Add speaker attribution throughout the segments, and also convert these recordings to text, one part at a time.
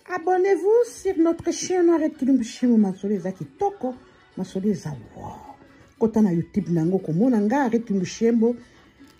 Speaker 1: Abonnez-vous sur notre chaîne Arrête Kilumbu Shimo Masolo eza kitoko, masolo eza wow. Kota na YouTube na yango komona nga Arrête Kilumbu Shembo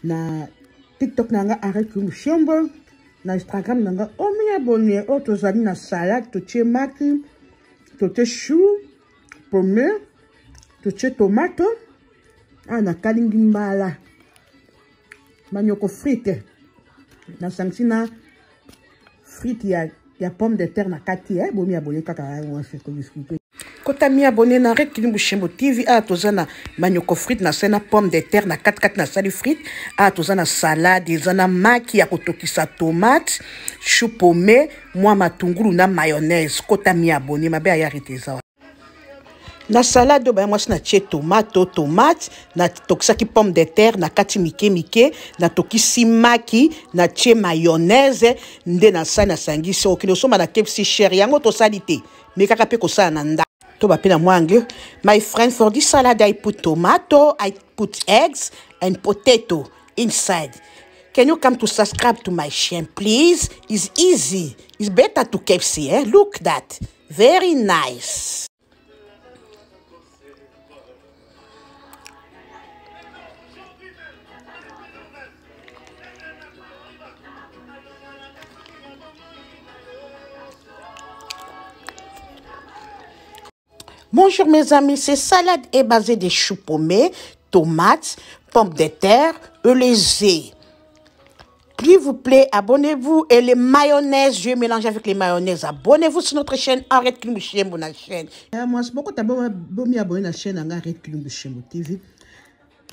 Speaker 1: na TikTok na nga Arrête Kilumbu Shembo na Instagram na nga omi abonné oyo tozali na salade totie maki totie chou pomme totie tomato awa nakalingi mbala manioko frite nasangisi na frite ya, ya pomme de terre na kati eh, bomi abonne kaka eh, kota mi abonne na Red Kilimbu Shembo TV awa toza na manioko frite na sali na pomme de terre na kati kati nasali frite awa toza na salade eza na maki ya kotokisa tomate chou pomme mwa matungulu na mayonnaise kota mi abonne mabe ayarite eza Na salade oyo baya mwasi natie tomato tomate natokisaki pomme de terre na kati mike mike natokisi maki natie mayonnaise nde nasali nasangisi okende osomba na KFC cher yango tosali te mekaka mpe kosala na ndako to bape na mwa anglais my friend for this salad I put tomato I put eggs and potato inside can you come to subscribe to my chain please it's easy it's better to KFC eh? look that Very nice. Bonjour mes amis, c'est salade est basée des choux pommés, tomates, pommes de terre et les œufs. S'il vous plaît, abonnez-vous. Et les mayonnaises, je mélange avec les mayonnaises. Abonnez-vous sur notre chaîne Arrête Kilumbu na chaîne. Eh, moi, c'est beaucoup bomi abonné na chaîne Arrête Kilumbu TV.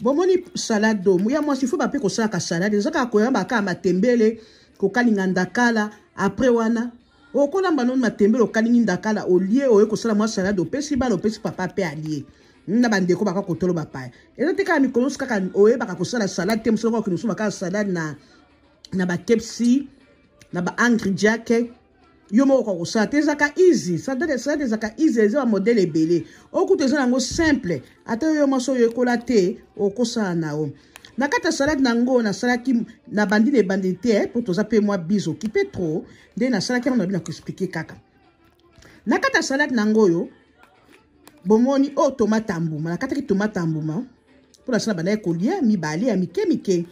Speaker 1: Bomoni salade do. Muya moi, il faut pas ko sala salade. Zaka koyamba ka matembele, kokalinga ndakala après wana okolamba noni matembele okalingi ndakala olie oye kosala mwa salade opesi bana opesi papa mpe alie na bandeko baka kotolo bapaya eza te kaka mikolo nyonso kaka oyebaka kosala salade te mosolo okende kosomba kaka salade na na bakepsi na baangry jack yo moko okoka kosala te ezalaka easy salade ezalaka easy eza bamodele ebele okuta eza yango simple ata yo mwasi oyo ekola te okosala na yo na kati ya salade na yango nasalaki na bandi na ebandeli te mpo toza mpe mwa biso okipe trop nde nasalaki yango na bino koexplike kaka na kati ya salade na yango oyo bomoni oyo oh, tomate ya mbuma nakataki tomate ya mbuma mpo na sala bandaki kolia mibale ya mike mike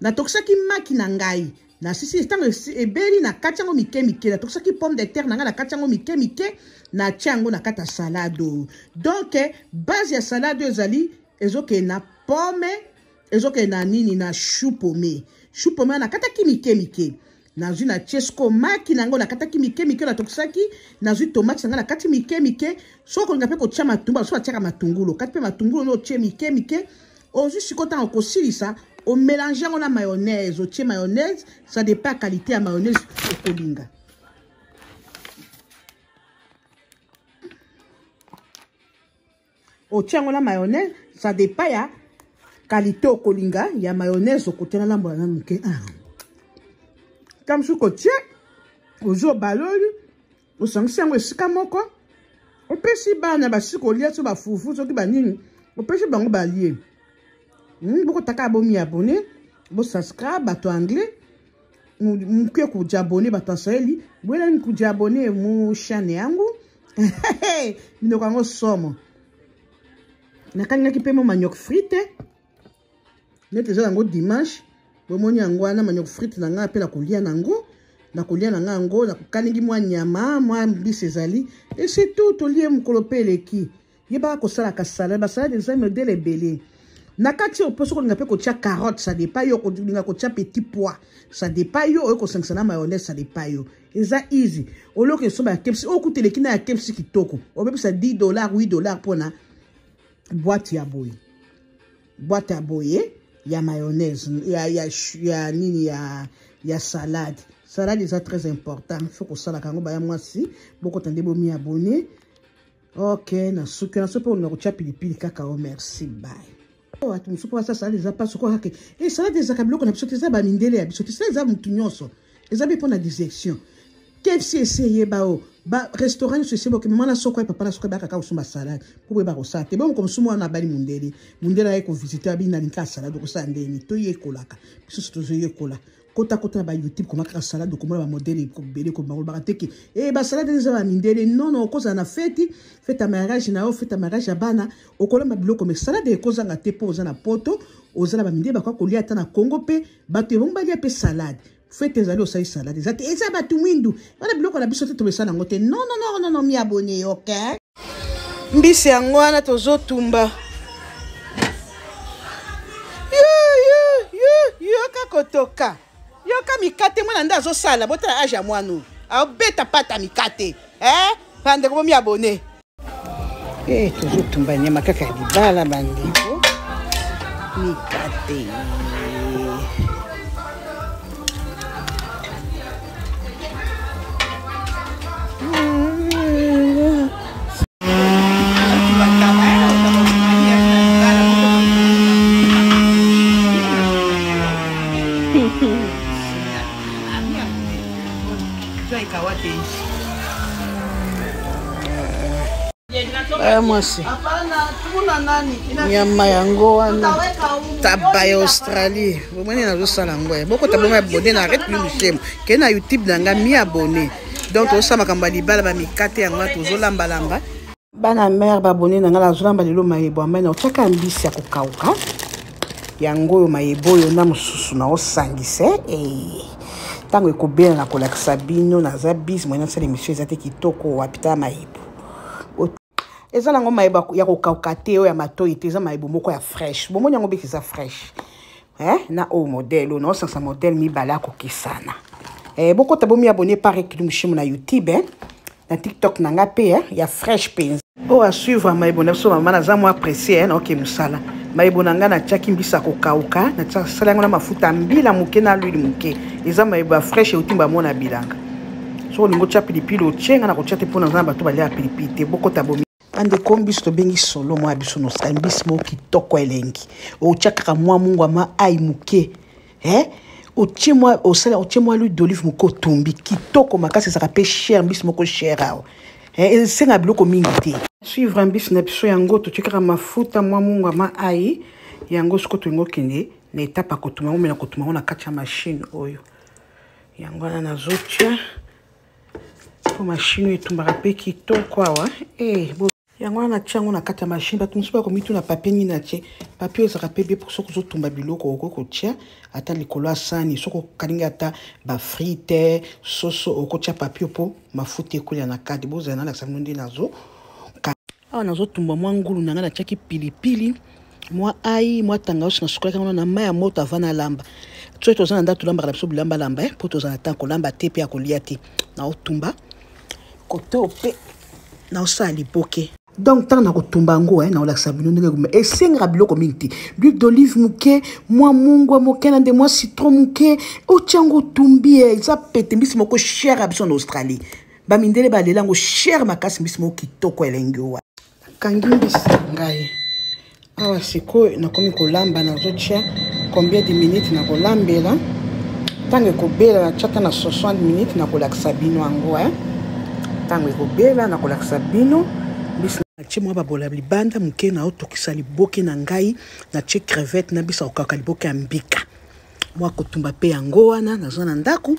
Speaker 1: natokisaki maki na ngai nasisi ntango ebeli na kati yango mike mike natokisaki pomme de terre na ngai na kati yango mike mike natia yango na kati ya salade oyo donc base ya salade oyo ezali ezokende na pomme ezokende na nini na chou pomme chou pomme wana nakataki mike mike nazwi na tie siko maki na yango nakataki mike mike natokisaki nazwi tomate na ngai nakati mike mike soki okolinga mpe kotia matungulu soki batiaka matungulu okati mpe matungulu no otie mike mike ozwi sikoyo ntango okosilisa omelange yango na mayonnaise otie mayonnaise ça dépend ya qualité ya mayonnaise okolinga otie yango na mayonnaise ça dépend ya qualité okolinga ya mayonnaise okotia na lambola na moke ah. ta mosusu kotie ozwi obaloli osangisi yango esika moko opesi bana basi kolia so bafufu soki banini opesi bango balie hmm, bokotaka bomi abonne bosubscribe bato anglais muke kujiabone bato ya swahili bwelani kujiabone mu chaîne yangu minoko yango somo nakalingaki mpe mo manioc frite neti eza yango dimanche bomoni yango wana manioc frite na ngai mpe nakolia na yango nakolia na ngai yango nakokalingi mwa nyama mwa mbisi ezali et surtout tolie mokolo mpe eleki yebaka kosalaka salade basalade eza modele ebele na kati oyo mpo soki olinga mpe kotia carotte ça dépend yo okolinga kotia petit pois ça dépend yo oyo kosangisa na mayonnaise ça dépend yo eza easy olioka esomba ya kepsi oyo kuta eleki na ya kepsi kitoko obebisa 10 dollar 8 dollar mpona boite ya boye boite ya boye ya mayonnaise ya, ya, ya nini ya, ya salade salade eza très important faut kosalaka yango baya mwasi bokota nde bomi abonne Ok, na suki na sope olinga kotia pilipili kaka o oh, merci bye. Oh, bato mosusu mpo basala salade eza mpasi okoka ke e salade ezalaka biloko na biso te eza bamindele ya biso te salade eza motu nyonso eza mpe mpo na digestion KFC esi eyeba o ba restaurant nyonso esi boke mama na soko ye papa na soko bayaka kaka kosomba salade mpo boyeba kosala te bongo mosusu mwana abali mondele mondele aye kovisite abi nalingi kaka salade okosala ndeni toyekolaka biso tozoyekola. Kota kota na ba YouTube koma kaka salade okomona ba modèle ebele koma olobaka te ke eh ba salade eza ba mindele. Non non, okozala na feti, fete ya mariage na yo, fete ya mariage ya bana, okolamba biloko mais salade ekozanga te mpo oza na poto, oza na ba mindele bakoka kolia ata na Congo mpe bato ebongo balia mpe salade. Fete ezali osali salade eza te, eza bato mwindu wana biloko na biso te tobesana yango te. Non non non non non, mi abonné, ok. Mbisi yango wana tozotumba. Yoka kotoka, yoka mikate mwana nde azosala. Botala age ya mwana oyo abeta pata mikate eh? Bandeko bomi abone. Eh, tozotumba nyama kaka ya libala bandeko, mikate. Mwasi nyama yango wana taba ya Australie, bomoni nazosala yango ya bokota bongo ya bone na arrête plus lushemo ke na YouTube na nga mi abonné. Donc tozosala makambo ya libala, bamikate yango wana tozolambalamba. Bana mare babone na nga, nazolamba lelo mayebo amai na otiaka mbisi ya kokauka yango oyo mayebo oyo na mosusu na osangise ntango ekobela na kolakisa bino. Naza bise moyen nasala émission eza te kitoko wapi ta mayebo eza nango mayebo ya kokauka te, oyo ya matoi te, eza mayebo moko ya fresh. Bomoni yango beki eza fresh na oyo modèle oyo naosangisa modèle mibale akokesana. Bokota bomi abonné par Ekilu Mushimu na YouTube, na TikTok na nga mpe ya fresh mpenza. Oyo asuivre mayebo na biso mama, naza mwa pressé na oke mosala. Mayebo na ngai natiaki mbisi ya kokauka, nasala yango na mafuta mbila moke na l'huile moke. Eza mayebo ya fresh eutimba mona bilanga. Soki olingi otya pilipili otie, ngai na kotia te mpo naza na bato balia pilipili te. Bokota bomi bandeko, mbisi tobengi solo mwa biso nosala mbisi moko kitoko elengi. Otia kaka mwa mungwa ma ai moke, otie mwa osala, otie mwa l'huile d'olive moke, otumbi kitoko makasi. Ezalaka mpe cher, mbisi moko cher awa, esenga biloko mingi te. Suivre mbisi na biso yango, totie kaka mafuta mwa mungwa ma ai yango. Sikoyo tolingi okende na etape ya kotuma yango, mena kotuma yango na kati ya machine oyo. Yango wana nazotia po machine oyo etumbaka mpe kitoko awa. Yango wana natia yango na kati ya machine. Bato mosusu bakomituna papier nini natie. Papier oyo ezalaka mpe bien soki ozotumba biloko, okoki kotia ata likolo ya sani. Soki okalingi ata bafrite, soso, okotia papier mpo mafuta ekolia na kati. Bozala nalakisa bino nde nazo awa nazotumba mwa ngulu na ngai. Natiaki pilipili, mwa ai, mwa tangawisi, nasukolaki yango na mai ya moto avant nalamba. Soki toza na ndako tolambaka na biso bilambalamba, mpo toza na ntango kolamba te mpe ya kolia te. Naotumba kote oyo mpe naosala liboke. Donc ntango nakotumba yango, nakolakisa bino ndenge esengaka biloko mingi te. L'huile d'olive moke, mwa mungwa moke na nde mwa citron moke, otia yango otumbi, eza pete. Mbisi moko cher ya biso na Australie, bamindele balela yango cher makasi. Mbisi moko kitoko elengi owa. Nakangi mbisi na ngai awa. Sikoyo nakomi kolamba, nazotia combien de minutes nakolambela. Ntango ekobela natia ata na 60 minutes, nakolakisa bino yango. Ntango ekobela nakolakisa bino. Mbisi natie mwa babola libanda moke, naotokisa liboke na ngai, natie crevette na mbisi akokaka liboke ya mbika mwa kotumba mpe yango wana. Naza na ndako,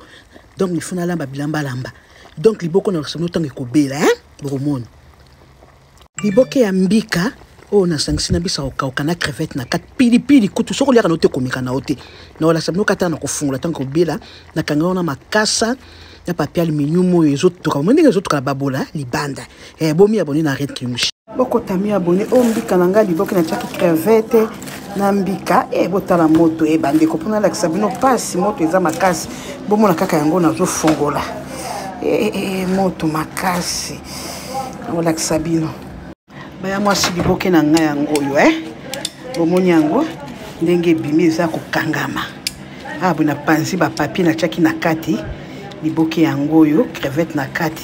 Speaker 1: donc il faut nalamba bilambalamba. Donc liboko nalakisa bino ntango ekobela, bokomona liboke ya mbika oyo nasangisi na bisa kokauka na crevette na kati, pilipili. Kutu soki oliaka na yo te, komeka na yo te. Nakolakisa bino kata na kofungola. Ntango kobela nakanga yango na makasa na papier aluminium oyo ezotoka mo ndenge ezotoka na babola libanda. Bomi abonné na Red Kimushi, bokota mi abonné. Oyo mbika na ngai, liboke natiaki crevette na mbika. Botala moto, bandeko, mpona nalakisa bino mpasi moto eza makasi. Bomona kaka yango nazofungola, moto makasi. Nakolakisa bino baya mwasi liboke na ngai yango oyo. Bomoni yango ndenge ebimi, eza kokangama awa boye. Napanzi bapapier natiaki na kati liboke yango oyo, crevette na kati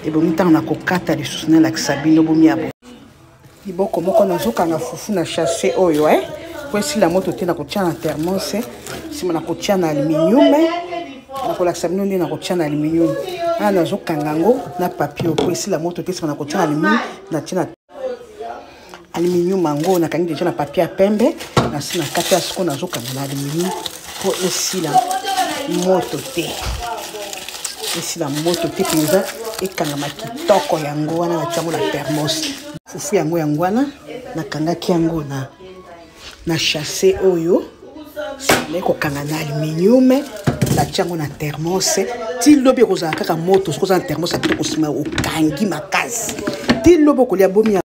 Speaker 1: ebongi. Ntango nakokata lisusu nalakisa bino. Bomi ya liboko moko nazokanga fufu na chasse oyo, po esila moto te. Nakotia na thermos, nsima nakotia na aluminium. Nakolakisa bino nde nakotia na aluminium. Awa nazokanga yango na papier po esila moto te, nsima nakotia na aluminium. Natia na aluminium yango, nakangi deja na papier ya pembe, nasi na kati ya sikoyo nazokanga na aluminium po esila. Moto te, esila moto te mpenza, ekangama kitoko. Yango wana natia yango na thermos. Fufu yango, yango wana nakangaki yango na chasse oyo naye kokanga na aluminium. Natia yango na thermos ti lobi, ekozala kaka moto. Soki oza na thermos ya kitoko, nsima okangi makasi ti lobi, okolia bomi.